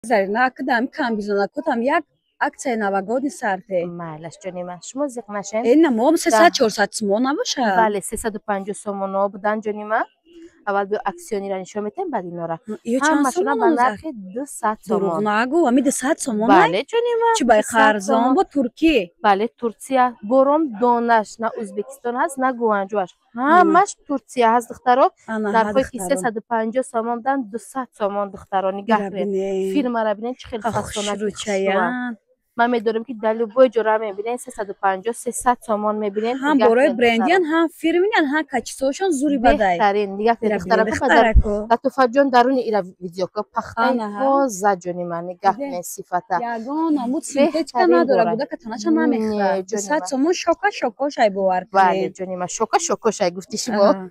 Зарина, акидам комбинезонакотам як акцияи новогодний сарте. Майлаш, ҷони ман, шумо зиқ нашен. Э, намо 300, 400 сомон набошад? Бале, 350 сомоно будан, ҷони ман. Аввал биё, акционира нишон метем, баъд инора. Ё чанд Ҳамашона ба сомон? нархи 200 Дурӯғ сомон. нагӯ, ами 200 сомон? Бале, ҷони ман. Чӣ бай 200 қарзон сомон. Бо Туркӣ? Бале, Турсия. Бором донаш на Ӯзбекистон ҳаст, на Гуанҷуаш, ҳамаш Турсия ҳаст, духтаро. Ана. Нархҳое ки 350 сомон будан, 200 сомон. Духтаро, нигаҳ кунед, фирмара бинед, чӣ хел фасонак хушрӯян. Хушрӯчаян. Ман медонам, ки дар любой ҷора мебинед, 350, 300 сомон мебинед. Ҳам борои брендиян, ҳам фирмиян, ҳам качествошон зури бадай. Беҳтарин. Нигаҳ кунед, духтарако. Духтарако. Латофатҷон, даруни ира видеоко пахтаи Анаҳа. тоза, ҷони ман, нигаҳ Диде? кунед сифата. Ягон намуд синтетика Беҳтарин надора бора. буда, ка танаша Не, намехӯрад. ҷони 200 ман. сомон, шока шокошай, бовар Бале, кунед. ҷони ман, шока шокошай гуфти шумо. Аҳа.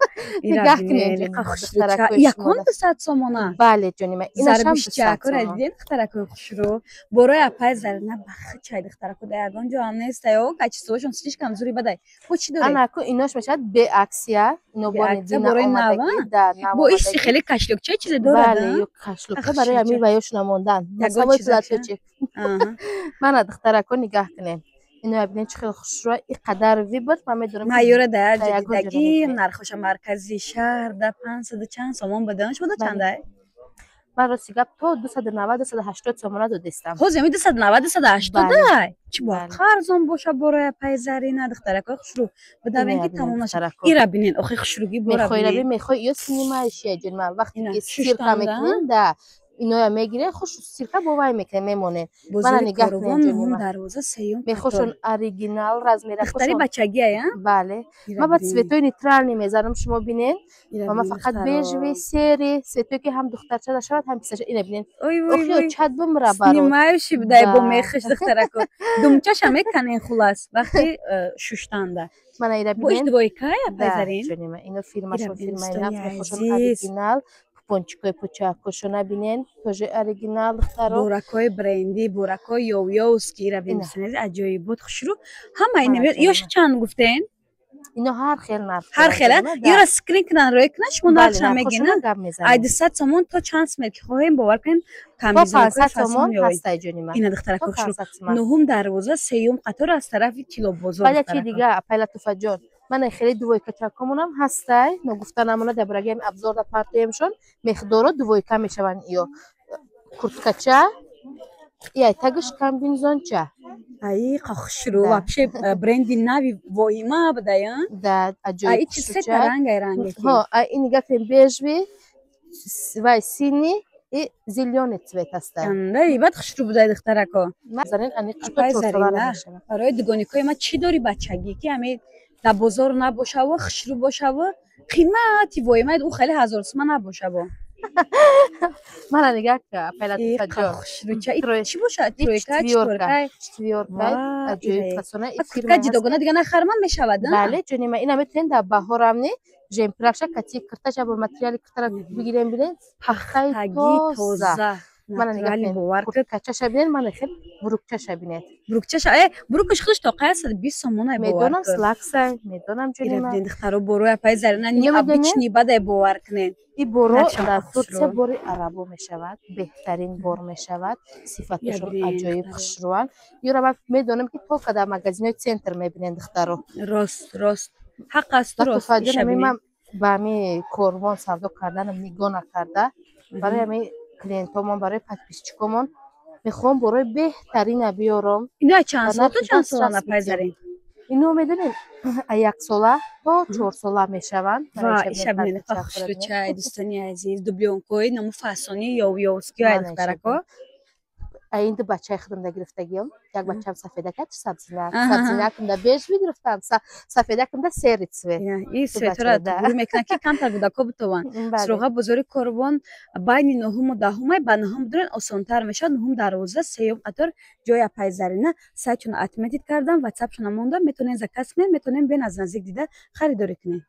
Ира Нигаҳ кунед, бинед, ҷони иқа ман, хушрӯча. духтаракои Якон шумо. 200 сомона. Бале, ҷони ман, инашам 200 Зарбиштиакора сомон. дидед, духтаракои хушрӯ? Борои апай Зарина бахчай, духтарако, да ягон ҷо ҳам нестаё, качествошон слишком зури бадай. Бо чӣ доред? Ана ку, инош мешавад беакция, ино бори Беакция, дина борои нава? омадагӣ, да, нав Бо иши омадагӣ. хеле кашлукча чизе дорад, Бале, а? ё кашлука Ах, барои ҳамин шуча. ваёш намондан. Ягон Масавои чизаша? платочек. Аҳа. Мана, духтарако, нигаҳ кунед, ино бинед, чӣ хел хушрӯ, и қадар выбор ман медонам, ки Ман ёра да дар ягон ҷо ҷо дидагӣ намебинед. нархоша маркази шаҳр да 500 чанд сомон будан, шумо да чандай? Ман, рости гап, то 290, 280 сомона додистам. Ҳозир ами 290, 280 Бале. ай? Чӣ бояд Бале. қарзон боша борои апай Зарина, духтаракои хушрӯ. Бидавен, Ина ки бинед, тамом наша. духтарако. Ира бинен, охи хушрӯгӣ бора Мехоҳӣ раби, бинен. мехоҳӣ ё синимаишия, ҷон ман, вақте Ина, ки стирка шуштанда? мекунем, да, иноя мегирем, хуш стирка бо вай мекунем, мемонем. Мана, Бозори нигаҳ кунед, Корвон, ҷони нуҳум ман. дарвоза, сеюм Мехоҳшон қатор. оригинал, Духтари размеракошон. бачагиай, а? Бале, Ира ман ба бинен. цветои нейтральный мезанам, шумо бинед. Ира Ва ман бинен, фақат духтаро. бежевый, серый, цветое ки ҳам духтарча шавад, ҳам писарча. Ина бинед. Ой, вой, Охи, вой. чад бимра барот. Снимающий будай бо Да. мехиш, духтарако. Думчаша меканен, хулас, вақти шуштанда. Мана, ира Бо иш бинед. двойкай, апай Да, Зарин? ҷони ман, ино фирмашон Ира бинен, фирмаи дӯстони нав, мехоҳшон азиз. оригинал, купончикои почакошона бинен, тоже оригинал, духтаро. Буракҳои брендӣ, буракҳои ёвёвский, ира бинен, Ина. дӯстони азиз, аҷоибот, хушрӯ. Ҳама ина Мана, ҷони ёш ман. чанд гуфтен? Ино ҳар хел нарх Ҳар дорад, хела? ҷони ман, да. Ёра скрин кунан, рӯй кунан, шумо Бале, нархша мегӯед, нархошона на? гап Ай мезанем. 200 сомон то чанд сомон ки хоҳем, бовар кунед, То комбинезонҳои 500 фасон сомон ёй. ҳастай, ҷони ман. Ина, То духтарако хушрӯ. 500 сомон. Нуҳум дарвоза, сеюм қатор, аз тарафи Тилобозор, Баъд як чи духтарако. дига, апай Латуфаҷон, мана, хеле двойкачакомонам ҳастай, ногуфта намона, дар бараги ҳами абзорда партоемшон, мехдоро двойка мешаванд. Иё курткача, ия тагиш комбинезонча. Аи, қа хушрӯ, Да. вообще бренди нави воима будай, а? Да, А аҷоиб и чи сета хушрӯча. рангай ранге ки. Ҳо, а ин нигаҳ кунед, бежевый, вай синий и зелёный цвет ҳастай. Андай, бад хушрӯ будай, духтарако. Занен ани қишто Апай 4 сола Зарина, мешавад. барои дугоникҳои ман чӣ дорӣ бачагӣ, ки ами дар бозор набошаву хушрӯ бошаву қимати воима ӯ хеле ҳазор сума набошаву? Мана, нигаҳ ка, апай Қа Латифаҷон. хушрӯча. И чӣ бошад? И Тройка, четвёрка. четвёрка? Четвёрка, Ва, аҷоиб ира. фасона и Куртка фирма ҷудогона дига нахарман мешавад, а? Бале, ҷони ман, ина метавонед дар баҳорам не жемпраша кати кирташа бо материали киртара бигирем, бинед, пахтаи Пахтагӣ тоза. тоза. Мана, нигаҳ Натуральный, кунед, бовар кунед. курткачаша бинед, мана, хел брюкчаша бинед. Брюкчаша, брюкаш худаш тоқай 120 сомонай, бовар Медонам, кун. слаксай, медонам, ҷони Ира ман. бинед, духтаро, борои апай Зарина Ино медонед? необычный бадай, бовар кунед. И боро Нархшон дар хушрӯ. Турсия бори арабо мешавад, беҳтарин бор мешавад, сифаташон Я бинед, аҷоиб духтаро. хушрӯанд. Ёра ман медонам, ки то ка дар магазинҳои центр мебинед, духтаро. Рост, рост, ҳақ аст, рост. Латуфаҷон, Иша ҳамин бинед. ман ба ҳами корвон савдо карданам нигоҳ накарда, барои ҳами клиентомон, барои подписчикомон мехоҳам борои беҳтарина биёрам. Ино чанд Ба сол то нархи чанд сола, дастрас апай битем. Зарин? Ино медонем, аз 1 сола то 4 сола мешаванд. Ва иша бинед, қа хушрӯчай, дӯстони азиз, дублёнкҳои наму фасони ёвёвский ай, духтарако. А ин ду бачаи худам гирифтагиам. Як бачам сафедакат, сабзинак. Аҳа. Сабзинакам бежевый гирифтам, сафедакам серый цвет. И цветора бачаро, да. тугур мекунад, ки камтар кӯдакҳо битованд. Бале. Суроға бозори Корвон, байни нуҳуму даҳумай, ба нуҳум дурен, осонтар мешавад. Нуҳум дарвоза, сеюм қатор, ҷои апай Зарина. Сайтшона отметить кардам, ватсапшона мондам, метавонед заказ кунед, метавонед бен аз наздик дида харидорӣ кунед.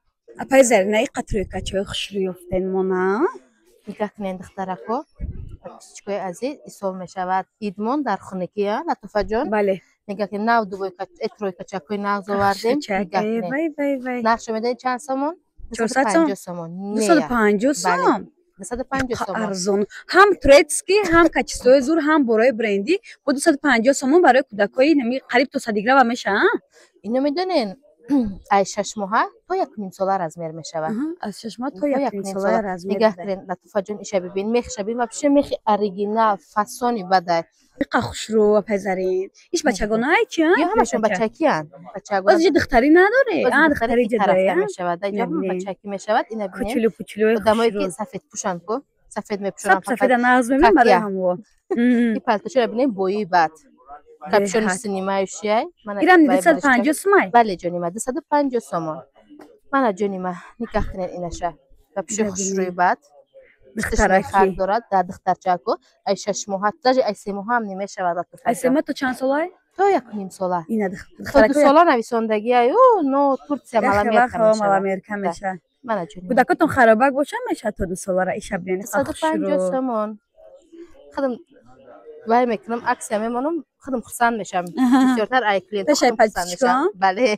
Апай Зарина, и қатрои качаҳои хушрӯ ёфтен мона. Нигоҳ кунед, духтарако, подписчикои азиз, исол мешавад идмон дар хунукӣ, а, Латофаҷон? Бале. Нигоҳ кунед, нав двойка, тройкачакҳои нағз овардем. Нигоҳ кунед. Вай, вай, вай! Нархшо медонед чанд сомон? 400 сом? 250 сомон. 250 Бале. сом? 250 сомон. Арзон, ҳам турецкий, ҳам качествои зур, ҳам борои брендӣ бо 250 сомон барои кӯдакҳои нами қариб то садиграва меша. Ино медонен, ай 6 моҳа то 1,5 сола размер мешавад. Аз 6 моҳ то 1,5 сола размер. Нигаҳ кунед, Латуфаҷон, иша бибин, мехша бин, вообще мехи оригинал, фасони бадай. Иқа хушрӯ, апайзарин, иш бачагонаай чи? Ё ҳамашон бачакиян, бачагона. Оз духтарӣ надоре? А, духтари ҷадое мешавад, ҷо бачакӣ мешавад. Ина бинем. Кучулу пучулу. Одамое ки сафед пӯшанд ку, сафед мепӯшанд. Сафеда нағз мебинам барои ҳамво. И палточаро бинем, бои бад, капюшони снимающий. Ирам 250 сумай? Бале, ҷонима, 250 сомон. Мана, ҷонима, нигаҳ кунед, инаша вообще хушрӯи бад. Духтараки. Дорад дар духтарчаку ай 6 моҳа, даже ай 3 моҳа ҳам немешавад. Ай 3 моҳ то чанд солай? То 1,5 сола. То 2 сола нависондагиаю, но Турция маломерка. Маломерка меша. Мана, ҷонима. Кӯдакотон харобак боша, меша то 2 солара. Иша бинед. 150 сомон. Худам вай мекунам, акция мемонам, худам хурсанд мешавам бисёртар, ай клиент хурсанд мешавам, бале.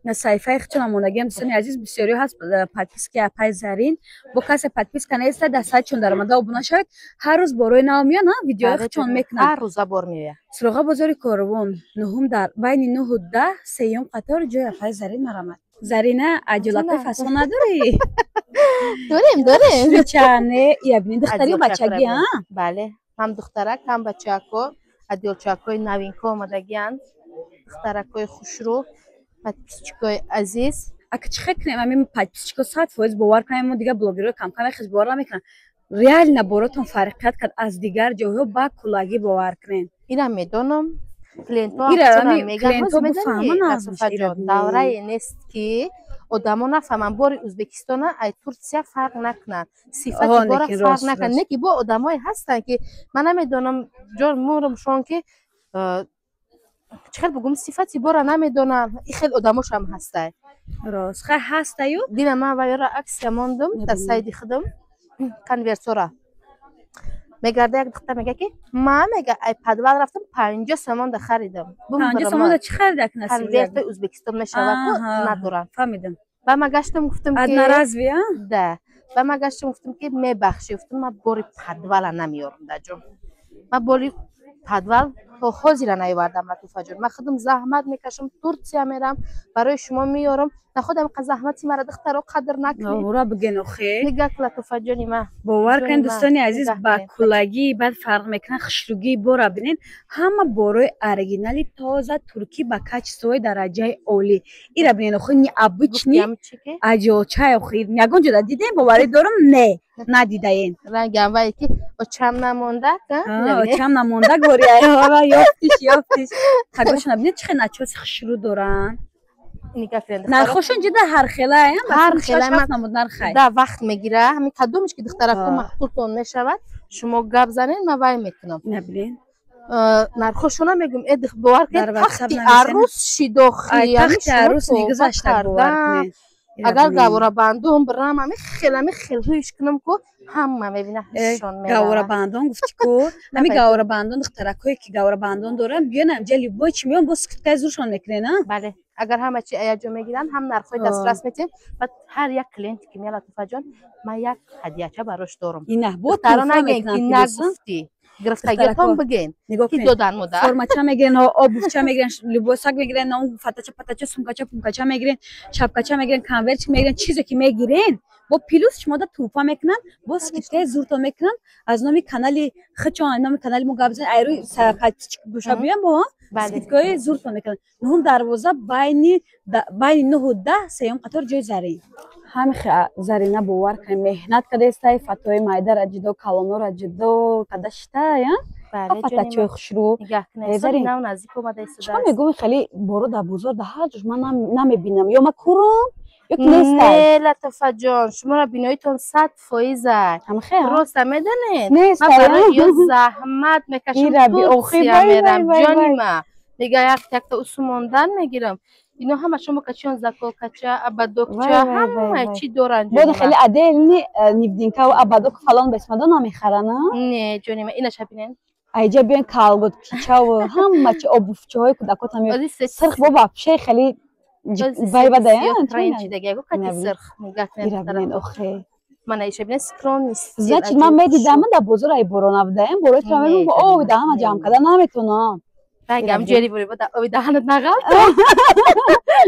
На саҳифаи худшон омодагиам, дӯстони азиз, бисёриҳо ҳаст подписки апай Зарин. Бо касе подписка неста, дар сайтшон даромада обуна шавед. Ҳар рӯз борои нав меян, видеои худшон мекунанд. Ҳар рӯза бор меояд. Суроға: бозори Корвон, нуҳум дар байни 9-у 10, сеюм қатор, ҷои апай Зарин. Марамад, Зарина, аҷолакои фасон надорӣ? Дорем, дорем. Чане ябини, духтарию бачагӣ? А. Бале, ҳам духтарак, ҳам бачако. Адёлчакҳои новинка омадагианд, духтаракҳои хушрӯ, подписчикои азиз. Ака, чӣ хел кунем, ҳамин подписчико 100% бовар кунем? Мо дигар блогерро камкам хез бовар намекунам. Реально боротон фарқият кард аз дигар ҷойҳо, ба куллагӣ бовар кунем. Инам медонам, клиентҳо даврае нест, ки одамо нафаҳманд, бори Ӯзбекистона ай Турсия фарқ накунанд, сифати бора фарқ накунанд. Не ки бо одамое ҳастанд, ки ман намедонам, ҷон мурумшон, ки чӣ хел бугум, сифати бора намедонам. И хел одамошам ҳастай. Рост, хай, ҳастаю. Дина ман вайёра акция мондум дар сайди худам, конвертора мегарда, як духтар мега, ки ман, мега, ай подвал рафтам, 50 сомонда харидам. 50 сомонда чӣ харида? Конвертои Ӯзбекистон мешавад, надорам. Фаҳмидам. Ба ма гаштам, гуфтам ки одноразовый, а? Да, ба ма гаштам, гуфтам, ки мебахшӣ, гуфтам, ман бори подвала намеёрам, даҷон. Ман бори подвал то ҳозира наёвардам, Латуфаҷон. Ман худам заҳмат мекашам, Турсия мерам, барои шумо меёрам. Наход амқа заҳмати мара, духтаро, қадр накунед. Ура, биген охе. Нигаҳ, Латуфаҷони ма. Бовар кунед, дӯстони азиз, ба куллагӣ баъд фарқ мекунад. Хушругии бора бинед, ҳама борои оригинали, тоза, туркӣ, ба качествои дараҷаи олӣ. Ира бинед охи, необычный аҷолчай охи, ягон ҷода дидем? Боварӣ дорам, не, надидаен. Рангам вае ки очам намонда. Очам намонда гория, ёфтиш, ёфтиш. Тагошона бинед, чӣ хел начоси хушрӯ доранд. Нархошон ҷида ҳархела. Ҳархела да, вақт мегира. Ҳамин кадомеш ки, духтарако, маъқултон мешавад, шумо гап занед, ман вай мекунам. Набинед. Нархошона мегум, э, бовар кунед, тахти арӯс шидохи. Тахти арӯс нигузашта, бовар кунед. Агар гаворабандон бирам, ами хел, ами хел ҳуиш кунам ку, ҳама мебина, ҳушшон. Гаворабандон гуфти ку, ами гаворабандон, духтаракое ки гаворабандон доранд, биён амҷа, любой чи меён, бо скидкаи зуршон мекунен, а? Бале, агар ҳама чи аяҷо мегиранд, ҳам нархҳои дастрас метиҳем. Баъд ҳар як клиенте ки меяд, Латуфаҷон, ман як ҳадияча барош дорам. Ина бо духтаро нагӯен, ки нагуфтӣ, гирифтагиатон бигӯен, ки додан мода. Формача мегирен, обувча мегирен, либосак мегирен, фатача, патача, сумкача, пумкача мегирен, шапкача мегирен, конвертчик мегирен, чизе ки мегирен, бо плюс шумода туҳфа мекунанд, бо скидкаи зуртон мекунанд. Аз номи канали хичон, аз номи канали мо гап занед, айрӯи подписчик боша, биён, бо скидкаи зуртон мекунанд. Нуҳум дарвоза, байни 9-у 10, сеюм қатор, ҷои Зарин. Ҳами Зарина, бовар кунед, меҳнат кардестай, фатои майдара ҷудо, калонора ҷудо када шитая, фатачои хушрӯ. Чико мегӯм, хеле боро дар бозор, дар ҳар ҷош ман намебинам, ё ман курам, ё ки нестай? Не, Латофаҷон, шуморо биноитон 100%. Роста медонед, ман барои ё заҳмат мекашам, Турсия мерам, ҷони ма. Мега, як якта усумондан мегирам. Ино ҳама шумо качиён, заколкача, ободокча, ҳама чи доранд. Бода хеле отдельный невидимкаву ободок фалон бесмадо намехаранд? Не, ҷони ма, инаша бинен. Айҷа биён, колготкичаву ҳама чи, обувчаҳои кӯдакотам сирх, бо вообще хеле вай бадая. Ира бинен охе. Мана иша бинед, скромный стиль. Значит, ман медидам дар бозор ай борона будаем, борои тура мебинам, оби даҳана ҷамъ карда наметонам. Рангам ҷери бори бода оби даҳанат нағал.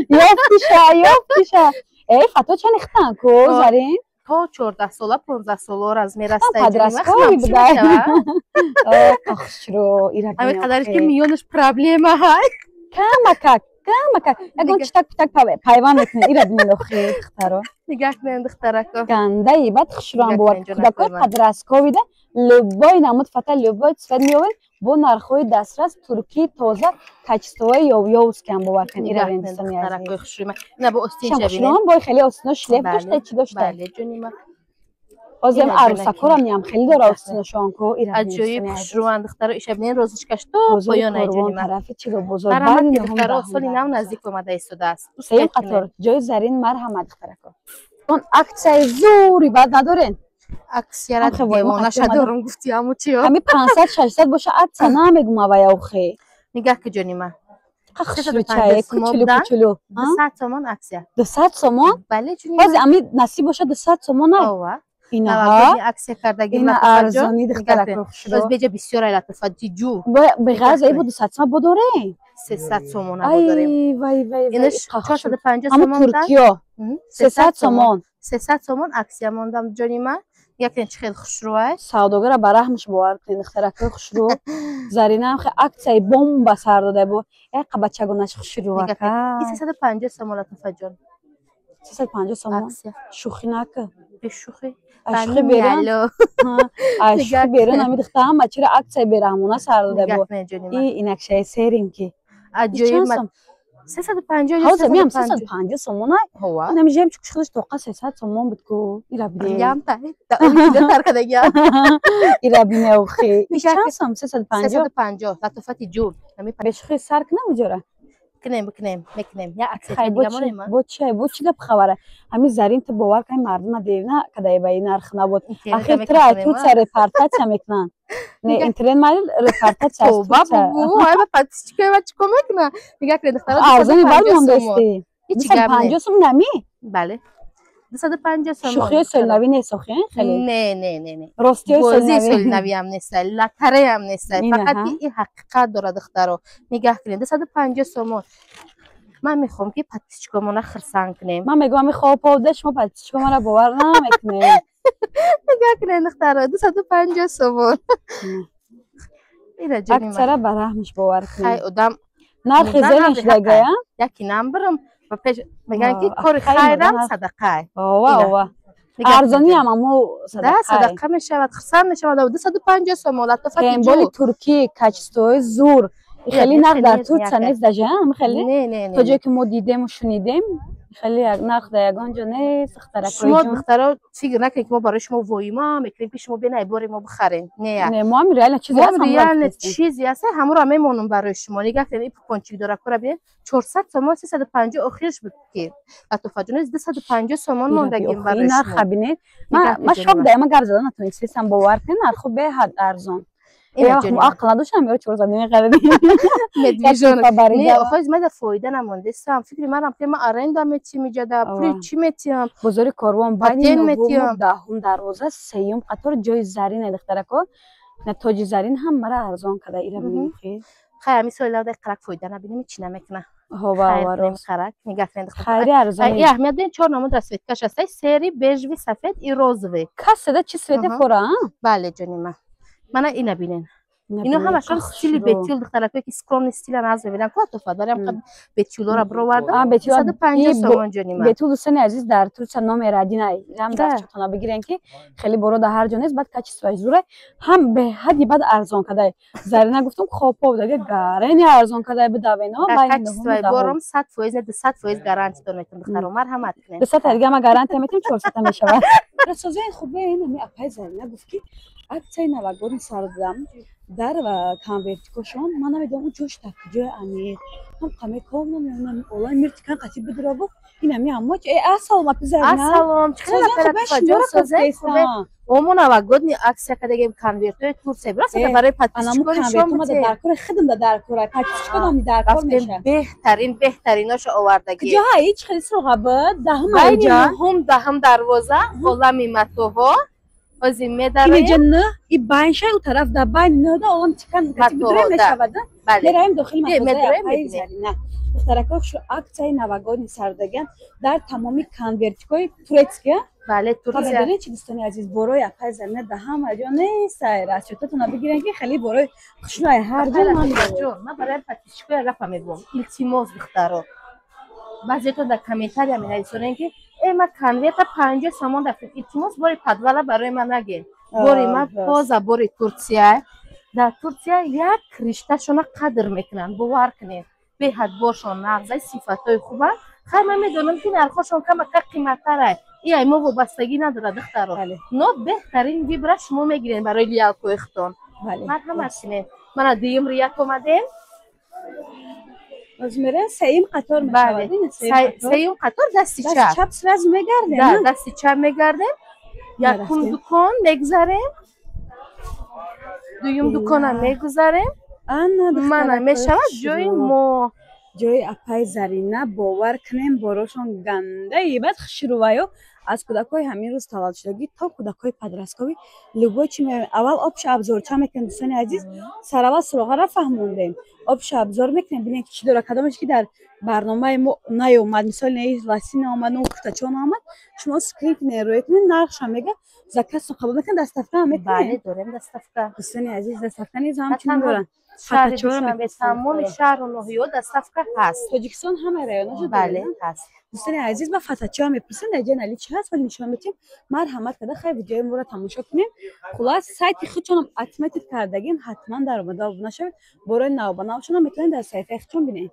Ёфтиша, ёфтиша. Эй, фато чани хитан ку, Зарин? То 14 сола, 15 сола размер аст. Подростковый будай. Хушрӯ, ира. Ҳамин қадаре ки миёнаш проблема ҳай. Камакак, камакак. Ягон читак питак пайванд мекунед. Ира бинед охи, духтаро. Нигаҳ кунед, духтарако. Гандаи бад хушрӯам бовар. Кӯдакои подростковый да любой намуд фата, любой цвет меовед бо нархҳои дастрас, туркӣ, тоза, качество и ёвскиам, бовар кунед. Ира бинед, дӯстони азиз. Ина бо остин. Хушрӯам бо хеле остино шлейф дошта, чӣ дошта? Бале, ҷони ма. Ҳозирам арӯсакорам ниам хеле дора остиношон ку. Ира. Аҷоиб хушрӯанд, духтаро. Иша бинед, розочка ш то поён ай, ҷони ма. Тарафи чиро бозор. Духтаро, соли нав наздик омада истодааст. Сеюм қатор, ҷои Зарин, марҳамат, духтарако. Он аксияи зури бад надорен? Аксияра девонаша дорум, гуфти ҳаму чиё. Ҳами 500, 600 боша, аксия намегум авая охе. Нигаҳ ки, ҷони ма. Хушрӯчае, кучулу кучулу. 200 сомон аксия. 200 сомон? Бале, ҷони. Ҳозир ами насиб боша, 200 сомон ай. Ова. Инаҳа аксия кардаги. Ина арзони, духтарако, хушрӯ. Беҷа бисёр ай, латофат ҷиҷу. Беғараз ай бо 200 сомон бодорем. 300 сомона бодорем. Ай вай вай. Инаш 450 сомон. Туркиё 300 сомон. 300 сомон аксия мондам, ҷони ма. Якен чӣ хел хушрӯ аст. Савдогара ба раҳмаш бовар кунед, духтаракои хушрӯ. Заринаам хе аксияи бомба сар дода бо як қабачагонаш хушрӯака. И 350 сомон, латофатҷон. 350 сомон? Аксия. Шӯхӣ нака. Бешӯхӣ. Шӯхӣ берун, шӯхӣ берун. Ами духта ҳама чиро аксияи бераҳмона сар дода бо и инакшаи серим ки. Аҷоиб, 350. Ҳозир миам 350 сомон ай. Нами жемчуг шудаш тоқа 300 сомон буд ку, ира бинем. Ямта. Тар кадагиам. Ира бине охи. Чанд сом? 350? 350, латофати ҷур. Бешӯхӣ сар кунам иҷора? Кунем, бикунем, мекунем. Я аксия. Бо чи, бо чи гап хабара? Ҳами Зарин, ту бовар кунӣ, мардума девна кадай ба ин нарх набуд. Ахир тура ай Турция репортация мекунанд. Не интернет майли, репортация аз Турция. Бугу, ай ба подписчик ои ма чӣ кор мекуна? Нигаҳ кунед, духтаро. Арзони бад мондаисти. 250 сом нами? Бале. 250 сомон. Шӯхиҳои солинавӣ нест охи, хеле? Не, не, не, не. Ростиҳои бозии солинавиам нест, латареям нест. Фақат ки ин ҳақиқат дорад, духтаро. Нигаҳ кунед, 250 сомон. Ман мехоҳам, ки подписчик омона хирсанд кунем. Ман мегӯям, ами хоб повда, шумо подписчик омара бовар намекунед. Нигаҳ кунед, духтаро, 250 сомон. Аксара ба раҳмаш бовар Хай кунед. Одам Нархи зерин шудагая? Яки намбарам ва пеш мегӯянд, ки кори хайрам садақай. Ова, ова. Арзониам аммо. Садақа садақа мешавад, хирсанд мешавад. 250 сомон, латофати. Кремболи туркӣ, качество и зур. Хеле нарх дар Турция нест даже, хеле. Не, не, не. То ҷое ки мо дидему шунидем, хеле нарх дар ягон ҷо нест, духтаракои. Шумо, духтаро, фикр накунед, ки мо барои шумо воима мекунем, ки шумо бена бори мо бихарен. Не. Не, мо ҳам реально чизе ҳаст, реально чизе ҳаст, ҳамонро мемонам барои шумо. Нигаҳ кунед, ин пупончик доракора бинед, 400 сомон, 350 охирш буд, ки латофаҷон, 250 сомон мондагим барои шумо. Нарха бинед, ма шок даям, гап зада натонистам, бовар кунед, нархо беҳад арзон. Ақл надоштам, ё 400 мехаридем. Медвежонок. Не, охоз мада фоида намондестам. Фикри манам ки ма аренда метиҳам иҷада, пули чӣ метиҳам? Бозори Корвон, байни нуҳум, даҳум дарвоза, сеюм қатор, ҷои Зарин, духтарако. На тоҷи Зарин ҳам мара арзон када, ира бинем. Хай, ҳами соли нав қарак фоида набинем, чӣ намекуна. Қарак нигаҳ кунед. Хайри арзони. И аҳамият дорем, чор намуд расцветка ш аст: серый, бежевый, сафед и розовый. Каседа чи цвет е фора? Бале, ҷони ма. Мана ина бинен. Ино ҳамашон стили бетюл, духтаракое ки скромный стила наз мебинам, ку латофат, барои ҳам бетюлора бировардам, 150 сомон, ҷони ман. Бетюл, дӯстони азиз, дар Турция номер один ай. Рам дастчотона бигирен, ки хеле боро дар ҳар ҷо нест, баъд качество аш зурай, ҳам беҳадди баъд арзон кадай. Зарина гуфтам, хопо даге гарени арзон кадай бидавено. Качество и бором 100%, не, 200% гарантия дор метам, духтаро, марҳамат кунед. 200 дига ма гарантия метем, 400 мешавад. Расозаи хубе ин ами апай Зарина гуфт, ки аксияи новогодний сар додам дар конвертикошон. Ман намедонам, ӯ ҷош дар куҷои аниқ ҳам қамеком намедонам, олай миртикан қатӣ бидура бу ин ами аммо э ассалом, апи Зарина. Ассалом, чӣ. Омо новогодний акция кардагем, конвертои Турция. Просто барои подписчикони шумо. Дар кори хидм, дар кора подписчикон дар кор меша. Беҳтарин, беҳтариношо овардагӣ. Куҷо ҳай, чӣ хеле суроға буд? Даҳум? Байни нуҳум, даҳум дарвоза, Олами матоҳо. Ҳозир медароем. Инҷа н и байн шай, у тараф да байн н да олам тикан бидурем мешавад. Мераем дохили мағозаи Зарина. Духтаракҳо, хушу акцияи новогодний сардаган дар тамоми конвертикҳои турецкия. Бале, Турция. Чи, дӯстони азиз, борои апай Зарина да ҳама ҷо нестай. Расчётатона бигирен, ки хеле борои хушнӯай ҳар ҷо. Ман барои подписчикои рафа мегӯям: илтимос, духтаро, баъзетон дар комментария менависонем, ки э, ма конверта 50 сомон дафтем. Илтимос, бори подвала барои ман нагем. Бори ман тоза, бори Турция. Дар Турция як ришташона қадр мекунанд, бовар кунед, беҳад боршон нағзай, сифатҳои хуба. Хай, ман медонам, ки нархошон камака қиматтарай, и ай мо вобастагӣ надорад, духтаро, но беҳтарин выбора шумо мегирем барои лялкои худтон. Марҳамат кунед. Мана, дуюм ряд омадем. Сеюм қатор. Сеюм қатор, дасти чап. Чап сразу мегардем. Дасти чап мегардем, якум дукон мегузарем, дуюм дуконам мегузарем, мана мешавад ҷои мо. Ҷои апай Зарина. Бовар кунем, борошон гандаи бад хушруваю, аз кӯдакҳои ҳамин рӯз таваллудшудагӣ то кӯдакҳои подростковый, любой чи меоем. Аввал общий обзорча мекунем, дӯстони азиз. Сараввал суроғаро фаҳмондем, общий обзор мекунем, бинем, ки чӣ дора, кадомеш ки дар барномаи мо наёмад, мисол, неи ласи наомад, ну куртачо наомад. Шумо скрин кунед, рӯя кунед, нархша мега, заказтон қабул мекунед, доставка ҳам мекунед. Бале, дорем доставка. Дӯстони азиз, доставка низ ҳамчунин доранд. Шаҳри Душанбе, тамоми шаҳру ноҳияҳо доставка ҳаст. Тоҷикистон ҳама районашо? Бале, ҳаст. Дӯстони азиз, ба фатачиҳо мепурсем, дар ҷои нали чи ҳаст, вале нишон метиҳем. Марҳамат карда, хай, видеои моро тамошо кунем. Хулас, сайти худшонам отметить кардагим, ҳатман дар омада обуна шавед. Борои навбанавшонам метавонед дар саҳифаи худшон бинед.